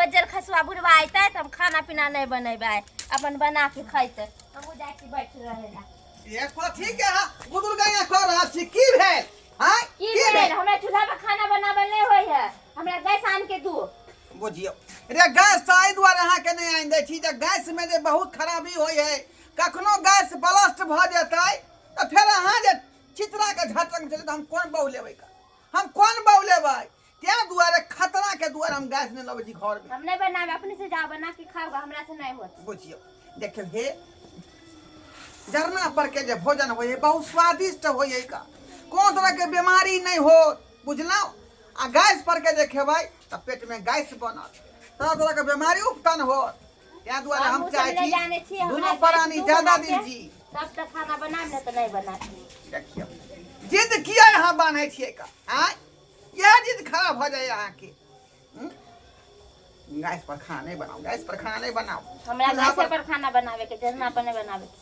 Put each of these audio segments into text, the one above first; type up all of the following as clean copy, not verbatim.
बज्जर खसुआ बुढ़वा अयतै तऽ हम खाना पीना नहि बनेबै, अपन बना के खैतै। हमहूँ जाइ छी बैठ रहै ला। ये कथी के अहाँ गुदुर गैया कऽ रहल छी? की भेल आँय? की भेल? हमरा चूल्हा पर खाना बनाबल नहि होइ है, हमरा गैस आन के दू। बुझियौ रे, गैस तऽ एहि दुआरे अहाँके नहि आनि दै छी जे गैसमे जे बहुत खराबी होइ है। कखनो गैस ब्लास्ट भऽ जेतै तऽ फेर अहाँ जे चितराके झटक चलतै तऽ हम कोन बहु लेबै का? हम कोन बहु लेबै? ताहि दुआरे, खतराके दुआरे हम गैस नहि लबै छी घरमे। हम नहि बनाबे, अपने से जाओ बना के खाओ, हमरा से नहीं होत। बुझियौ, देखियौ हे, जरना पर के जे भोजन होइ है बहुत स्वादिष्ट होइ है का, कोनो तरहके बीमारी नहि हो, बुझलहुँ? आ गैस पर के जे खेबै तऽ पेटमे गैस बनत, तरह तरहके बीमारी उत्पन्न होत। ताहि दुआरे हम हमहूँ सब चाहै नहि छी जानै छी, हमरा दुनू गैस प्राणी दू ज्यादा बना दिन के जी। तब तक खाना बनाब, नहि तऽ नहि बनाब। देखियौ, जिद किया अहाँ बान्है छियै का? आँय, इएह जिद खराब भऽ जाइए अहाँके, हूँ? गैस पर खाना नहीं बनाओ, गैस पर खाना नहीं बनाओ। हमरा चूल्हा गैसे पर खाना बनावे के, जरना पर नहीं बनावे के।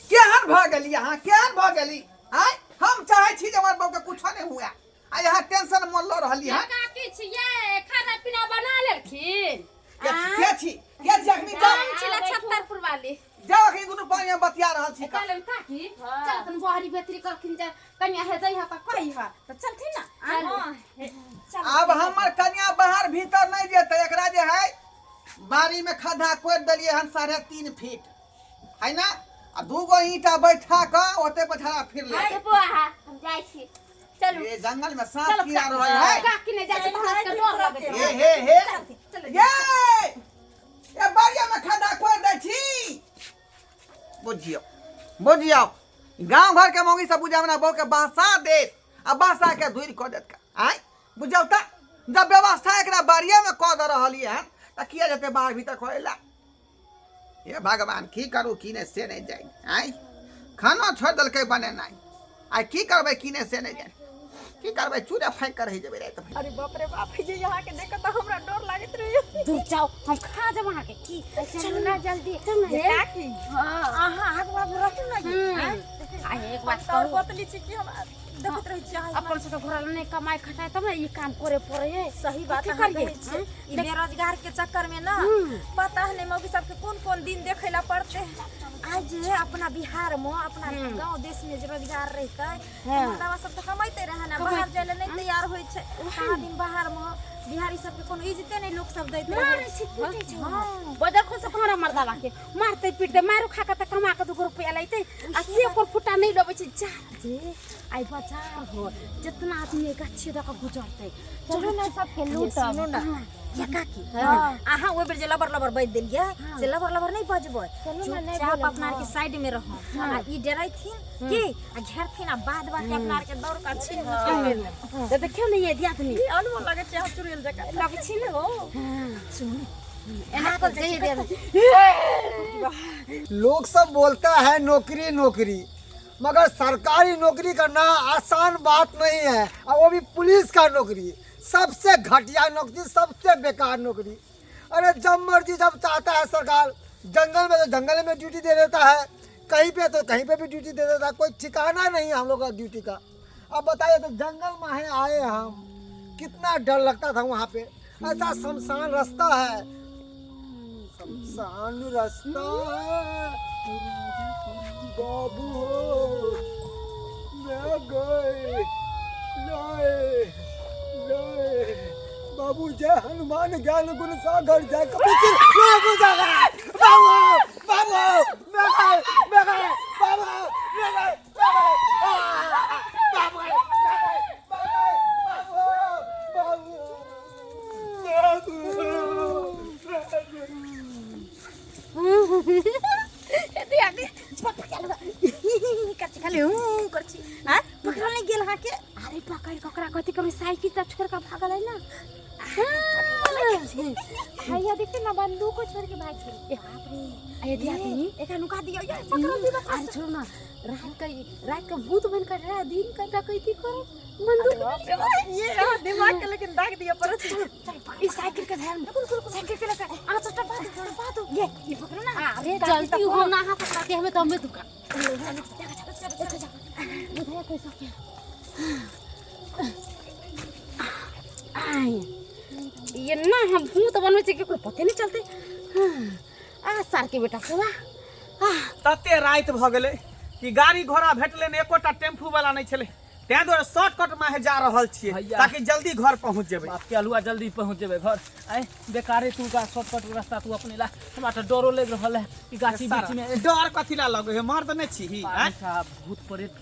केहन भऽ गेली अहाँ, केहन भऽ गेली? आँय, हम चाहै छी जे हमर बहूके कुछो नहि हुए आ यहाँ टेंशन मोल लऽ रहली हँ। काकी छियै, खाना पीना बना लेलखिन? के के छी, के छी? अखनी जाओ। हम छी लछत्तरपुर वाली। जाओ, अखनी दुनू पानी में बतिया रहल छी का। कहलनि काकी, हाँ। चल तन बहरी बेतरी कहलखिन जे कनिया हे जइह तऽ कहिह, तऽ चलथिन ना? चलू। हाँ, हे, चल। आब हमर कन्या बाहर भीतर नहीं जेतै। एकरा जे है बाड़ी में खद्धा कोड़ि देलियै हन 3.5 फीट है ना, आ दूगो ईंटा बैठा कऽ ओते पछाड़ा फिर ले। चुप अहाँ, हम जाइ छी, चलू। ये जंगल में सांप कीड़ा रहै है। काकी नहि जाइ छै तऽ हमरा सबके डर लगै छै। हे हे हे, ये ये बाड़िया में खद्धा कोड़ि दै छी। बुझियौ, बुझियौ, गाँव घर के मौगी सब बुझा अपना बहू के बहसा देत आ बहसा के दूर कऽ देत। आँय, बुझियौ तऽ जब व्यवस्था एकरा बाड़िए में कऽ दऽ रहलियै हन तऽ किया जेतै बाहर भीतर करै ला? हे भगवान, की करू की नहि से नहि जानि। आँय, खाना छोड़ि देलकै बनेनाइ। आइ की करबै की नहि से नहि जानि। की करबै, चूड़े फाँकि कऽ रहि जेबै राति भरि। अरे बाप रे बाप, जे यहाँ के देख तऽ हमरा डर लागैत रहैया। दूर जाओ, हम खा जाब अहाँके की। चलू ना जल्दी। चल ना। ये काकी, अहाँ आगू आगू रहू ना ये, आँय? आ एक बात हम तऽ कहू? पतली छी कि हम देखैत रहै छी अहाँ। अपन सबके घर नहि कमाइ खटाइ तब ने ई काम करे पड़े है। सही बात कथी अहाँ करियै? कहै छियै। ई बेरोजगार के चक्कर में ना पता नहीं मौगी सबके कोन कोन दिन देखे ला पड़ते। आज जे अपना बिहार में, अपना गांव देश में जे रोजगार रहते, मर्दावा सब तो कमाइते रहे ना, बाहर जाय ला नहीं तैयार होय छै। कहाँ दिन बाहर में बिहारी सबके कोनो इज्जते नहीं लोग सब दैत रहे। मारै छै, पीटै छै। बदर खोल सब हमरा मर्दावा के मारते पीटते, मारो खा के तऽ कमा के 2 रुपया लैते आ से ओकर फुटा नहीं लबै छै। जा जे आइ बाजार हो, जितना आदमी गाछी दऽ के गुजरतै। चलू ना, सबके लूटब। सुनू ना ये काकी, अहाँ ओहि बेर जे लबर लबर बाजि देलियै से लबर लबर नहीं बजबै। चलू ना, नहीं चुपचाप बोलब, अपना आर के साइड में रहो आ ई डराइथिन की आ घेरथिन आ बाद बाकी अपना आर के दौड़ के छीन लेब। तऽ देखियौ ने ये दियादनी। अनमोल लगै छै अहाँ चुड़ैल जकाँ लगै छी ने। हो, सुनू ने। एना कर जाइए दियादनी। लोग सब बोलता है नौकरी नौकरी, मगर सरकारी नौकरी करना आसान बात नहीं है, और वो भी पुलिस का नौकरी सबसे घटिया नौकरी, सबसे बेकार नौकरी। अरे जब मर्जी जब चाहता है सरकार, जंगल में तो जंगल में ड्यूटी दे देता है, कहीं पे तो कहीं पे भी ड्यूटी दे देता है, कोई ठिकाना नहीं है हम लोग का ड्यूटी का। अब बताइए तो जंगल में है आए हम, कितना डर लगता था वहाँ पे। ऐसा शमशान रास्ता है, शमशान रास्ता है बाबू हो, मैं गए लाए लाए बाबू। जय हनुमान ज्ञान गुण सागर, जय कबीर। बाबू बाबू बाबू, मैं गए, मैं गए बाबू, मैं गए, मैं गए, बाबू, मैं गए, मैं गए, बाबू बाबू बाबू। करছি खाली हूँ करছি आँय, पकड़ल नहीं गेल अहाँके? अरे पकड़ के ओकरा कथी करू? साइकिल तऽ छोड़ के भागल है ना। भैया देखिए ना, बंदूक को छोड़ के भाग गेल। बाप रे, अरे दियादनी, एकरा नुका दियौ, ये पकड़ल दियौ। अरे छोड़ो ना, रात के भूत बन कर रहा, दिन का डकैती करो बंदूक। ये अहाँ दिमाग के लेकिन दाग दिअ पड़त। ई साइकिल के ध्यान, साइकिल के लगा आ चटा बात बात। ये पकड़ो ना। अरे जल्दी हो ना, हाथ पकड़ा दे हमें तो हमें दुका बुझाया कैसा क्या आय। ये ना हम भूत बनबै छै, केकरो के बेटा सब। तते राति भऽ गेलै कि गाड़ी घोड़ा भेटलै ने, एकोटा टेम्पू वाला नहि छलै, ताहि दुआरे शॉर्टकट माहे जा रहल छियै भैया। ताकि जल्दी घर पहुँच जेबै। बाप के अलुआ, जल्दी पहुँच जेबै घर। आँय बेकारे तू का शॉर्टकट रास्ता तू अपने ला, हमरा तऽ डरो लागि रहल है कि गाछी सारा, वृक्षी में डर कथी ला लगै है, मर्द नहि छी? आँय? साहब, भूत प्रेत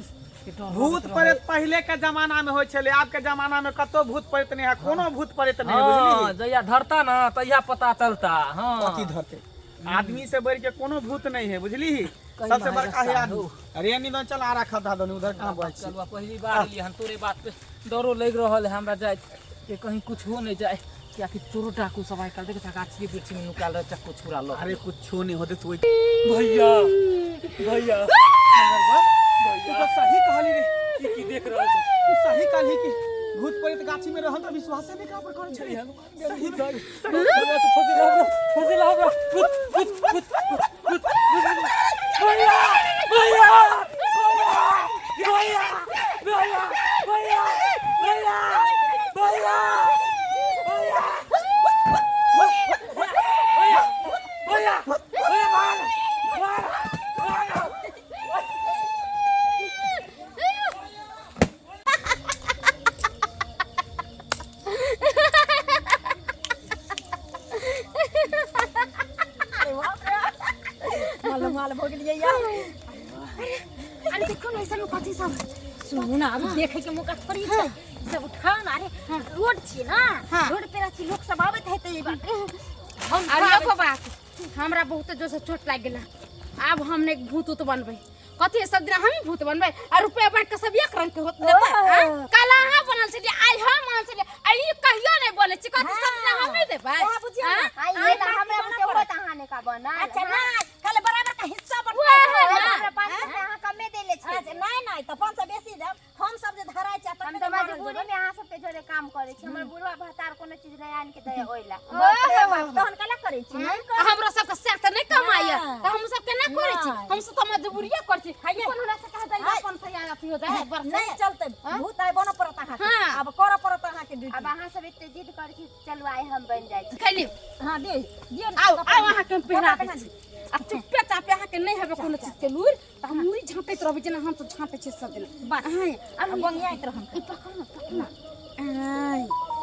के डर भूत लगैत रहै। प्रेत पहिले के जमाना में होइ छलै, आब के जमाना में कतौ भूत प्रेत नहि है, कोनो भूत प्रेत नहि है, हाँ, बुझलिही? जहिया धरता ना तहिया पता चलता। हाँ, कथी धरते? आदमी से बढ़ के कोनो भूत नहीं है, बुझली? कहीं सबसे मारे बड़का है रास्ता आदमी। हो। अरे निदन चल, आ रखा था दोनों उधर कहाँ बोल छी? चलुआ, पहली बार एलियै हन, तोरे बात पे डरो लागि रहल है हमरा जाइत के कहीं कुछ हो नहीं जाए, कियाकि चोरो डाकू सब आइ काल्हि देखै गाछिए वृक्षी में नुकायल रहे, चक्कू छुरा लऽ। अरे कुछो नहीं होते तू। भैया, भैया, तू तो सही कहली रे। की की देख रहल छै? तू सही कहली कि भूत प्रेत गाछी में रहल त विश्वासे नहीं करा पर करै छली। सही सही, भैया, तू फंसी हमरा, फंसी हमरा, भूत भूत भूत भूत! भैया, भैया, भैया, भैया, भैया, भैया, भैया, भैया, भैया, भैया, भैया, भाग भाग भाग! माल माल भऽ गेलियै यार। अरे देखो ना, ऐसा में कथी सब। सुनू ना, अभी देखे के मौका थोड़ी छै, सब उठाओ ना। अरे रोड छी ना, रोड पे रहै छी, लोक सब आबैत हेतै ई बाटे। हम अरे एको बात, हमरा बहुत जोर से चोट लागि गेला। आब हम ने भूत उत बनबै कथी? सब दिन हम भूत बनबै आ रुपया बांट के सब एक रंग के होत देतै? कल अहाँ बनल छलियै, आइ हम बनल छलियै, आ ई कहियो नहि बनै छै। कथी, सब दिन हम नहि देबै? ओएह बुझियौ ना। आई ये ला हमरा बुते होत अहाँ ने का बनल? अच्छा नहि, खाली बराबर का हिस्सा बटना ओएह है। ना। हमरा 500 रुपया अहाँ कमे देले छी। अच्छा नहि नहि, तऽ 500 बेसी देब। हम सब जे धराइ छै हम तऽ मजबूरी में अहाँ सबके जोरे काम करै छी। हमर बुढ़वा भतार कोनो चीज नहि आनि के दै ओइला। तहन कला करै छी? आ हमरा सबके सैह तऽ नहि कमाइया, तऽ हम सब केना करै छी? नहि। हम सब तऽ मजबूरिये करै छी। कोन हमरा से कह दै अपन तैयार अथी हो जाइ बरसे। नहि चलतै, भूत आइ बनऽ पड़त अहाँके। हाँ। आब करऽ पड़त अहाँके ड्यूटी। आब अहाँ सब एते जिद करै छी, चलू आइ हम बनि जाइ छी। खैली। हाँ, दे दियौ ने। आउ आउ, अहाँके हम पहिरा कपड़ा दै छी। आ चुप्पे चापे, अहाँके नहि हेबै कोनो चीज के लूरि तऽ हम मुड़ी झाँपैत रहबै, जेना हम सब झाँपै छियै सब दिन। बस। अहाँ आब बंगियाइत रहम। ई पकड़ ना, पकड़ ना। आय,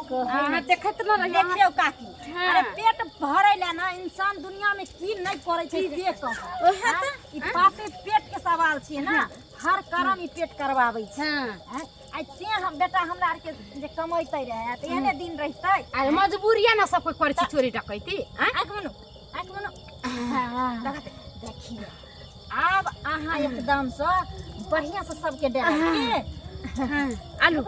अहाँ देखैत न रहियै। देखियौ काकी। हाँ। अरे पेट भरै ला ना इंसान दुनिया में की नहीं करै छै से कहू। ओहे हाँ? तऽ। ई पापे पेट के सवाल छियै ना, हर कर्म ई पेट करवाबै छै। हाँ। आँय? आइ से हम बेटा हमरा आरके जे कमैते रहे तऽ एहने दिन रहितै? अरे मजबूरिया ना सब कोइ करै छै चोरी डकैती। आँय? आँखि मनु, आँखि मनु। देखियौ, आब अहाँ एकदम से बढ़िया से सबके डरा के। हाँ, आलू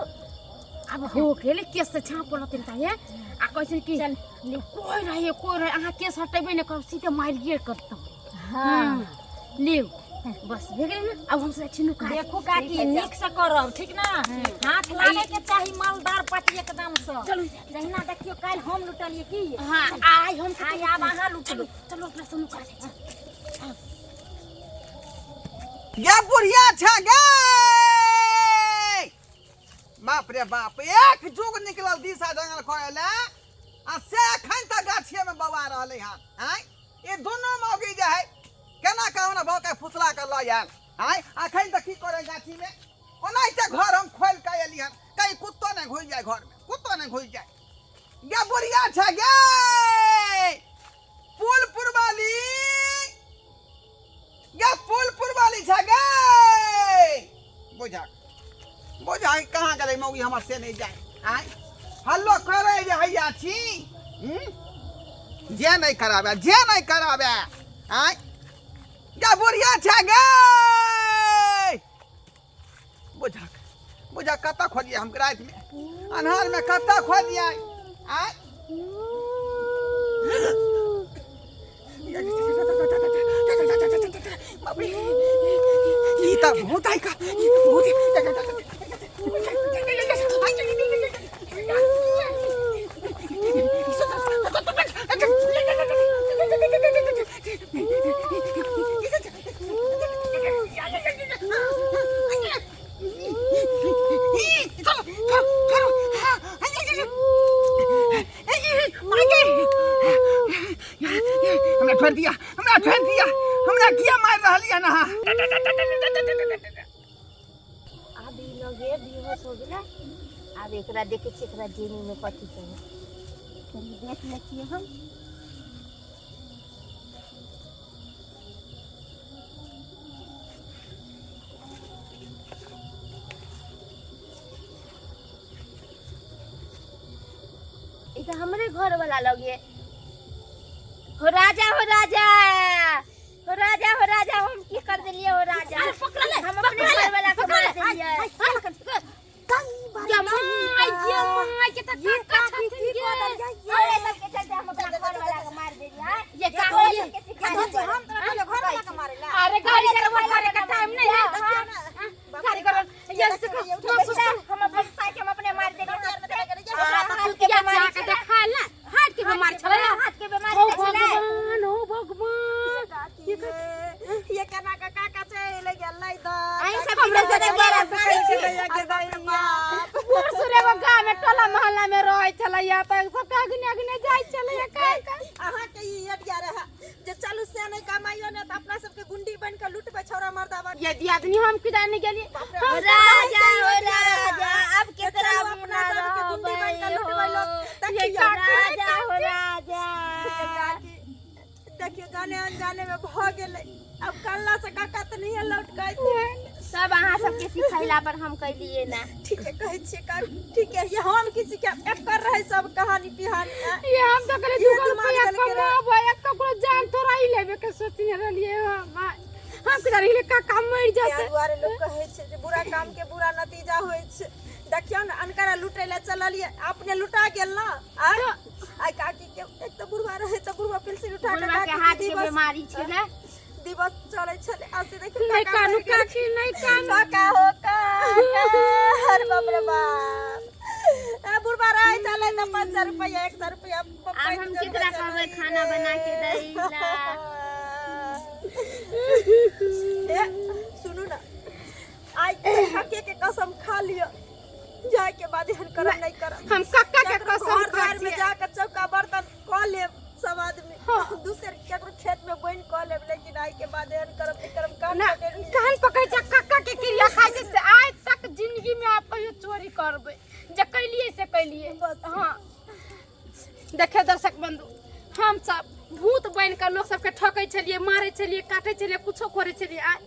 आब हो गेलै। केस से झाँपल रहतै त हे आ कहै छै कि कोइ रहे, कोइ रहे, अहाँ केस हटेबै ने कहब, सीधे मारिए करतौ। हाँ। लिउ, बस भे गेलै ने। आब हम सब छी नुका। देखू काकी, नीक से करब, ठीक ना? हाथ लागे के चाही मालदार पार्टी एकदम से। चलू। जहिना देखियौ काल्हि हम लुटलियै की। हाँ, आइ हम। आइ आब अहाँ लुटबै। चलू, अपना सब नुका जाइ छी। गे बुढ़िया छै गे, बाप रे बाप, एक जुग निकलल दिशा जंगल खोए ले आ से एखन तक गाछिए में बौआ रहलै हन। आँय, ई दुनू मौगी जे है केना कहू ने भाव के फुसला के लऽ आयल। आँय, एखन तक की करे गाछी में? ओनाहिते घर हम खोलि के एली हन, कहीं कुत्तो नहि घुसि जाय घर में, कुत्तो नहि घुसि जाय। गे बुढ़िया छै गे, पुल पुरवाली, गे पुल पुरवाली छै गे, बुझा बुझा कहाँ गेलै मौगी हमर से नहि जाय। आँय, हल्लो करे जे हैया छी। हूँ? जे नहि कराबे, जे नहि कराबे। आँय गे बुढ़िया छै गे, बुझा बुझा कतऽ खोजिए हम रातिमे अन्हारमे, कतऽ खोजिए? आँय, बाप रे, ई तऽ भूत है का? ई भूत। हमरा छोड़ दिया, हमरा छोड़ दिया, हमरा किया मार रहली हन अहाँ? आब ई लगे बेहोश हो गेलै। आब एकरा देखै छियै, एकरा जेबी में कथी छै, कनि देख लै छियै हम। ई तऽ हमरे घर वाला लगे। हो राजा, हो राजा, हो राजा, हो राजा, हम की कर देलिए हो राजा? अरे पकड़ ले, हम अपने पकड़ ले, घर वाला के पकड़ ले। मार देलिए। ये माय, ये माय के तऽ ये काका काकी छथिन की गे। कऽ देलियै? हमरे सबके चलते हम अपना घर वाला के मार देलिए। हाँ? ये का तोरे होइए? सबके सिखा ये देलिए। हम तोरा कहलियो घर वाला के मारे ला। अरे गाड़ी चलाबऽ करे के टाइम नहीं है। हाँ, गाड़ी करल ये से बेटा, हम अपन साइकिल हम अपने मार देलिए। हाथ के बीमारी के देखा ना, हाथ के बीमारी छलै ना। हाथ के बीमारी हो छलै। भगवान, हो भगवान, ये केना के काका चलि गेलै द। अहीं सब हमरा के सबके बड़ा बड़ा के बाप। बूढ़ सूढ़ एगो गाँव में टोला मोहल्ला में रहै छलैया तऽ सबके अगने अगने जाइ छलैया का का। अहाँके ई आइडिया रहए जे चलू से नहि कमाइयो ने तऽ अपना सबके गुंडी बनि कऽ लुटबै छौड़ा मर्दाबा। यदि आदमी हम किदा नहीं गेलिए। हो राजा, हो राजा, अब केकरा चलू अपना बिना सबके गुंडी बनि कऽ रहबै लुटबै हो। लोक। ये देखियौ काकी राजा, हो राजा। काकी, देखियौ जाने अनजाने में भऽ गेलै, अब कल्ला से काका तऽ नहिये लौट कऽ अयथिन। सब अहाँ सबके सिखैला पर हम कैलिए ना। ठीके कहै छियै काकी, ठीके। ये हम की सिखायब, एकर रहै सब कहानी पिहानी। ये हम तो कहले ये 2 दिमाग रुपया देलकै रहे। कमाबो या ककरो जान थोड़ा ही लेबे के सोचने रहलिए हम। हम किदा रहिले काका मरि ताहि जेतै। दुआरे लोक कहै छै जे बुरा काम के बुरा नतीजा होइ छै। देखियौ ने, अनकरा लुटै लए चललियै, अपने लुटा गेल ने। आय आइ काकी के एक तऽ बुढ़वा रहै तऽ बुढ़वा पेंसिल उठा कऽ बुढ़वा के काकी हाथ के के दिवस बीमारी छै ने। दिवस चलै छलै आ से देखियौ नहीं काका कानू मरि गेल। काकी, नहीं कानू। काका हो काका, अरे बाप रे बाप। ए बुढ़वा रहै छलै तऽ 500 रुपैआ, 100 रुपैआ आब हम केकरा कहबै खाना बना के दै ला? ए सुनू ना, आइ काके के कसम खा लिअ, जाय के बाद एहन करब नहि करब। हम काका के केकरो कसम घर खाइ दुआर में छियै। जाके चौका बर्तन कऽ लेब सब आदमी, हाँ। दूसर केकरो खेत में बोनि कऽ लेब, लेकिन आइ के बाद एहन करब नहि करब। कान ना पकड़ि लिअ। कान पकड़ि छै, काका के क्रिया खाइ छै से आइ तक जिंदगी में आप कहियो चोरी करबै जे कैलिए से कैलिए। हाँ देखियौ दर्शक बंधु, हम सब भूत बनि कऽ लोक सबके ठकै छलियै, मारै छलियै, काटै छलियै, कुछो करै छलियै। आइ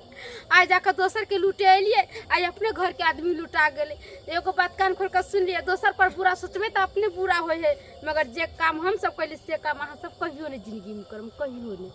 आइ जाकऽ दोसरके लूटे एलियै, आइ अपने घरके आदमी लुटा गेलै। एगो बात कान खोलि कऽ सुनि लिअ, दोसर पर बुरा सोचबै तऽ अपने बुरा होइ है, मगर जे काम हम सब कैलियै से काम अहाँ सब कहियो नहि जिंदगीमे करब, कहियो नहि।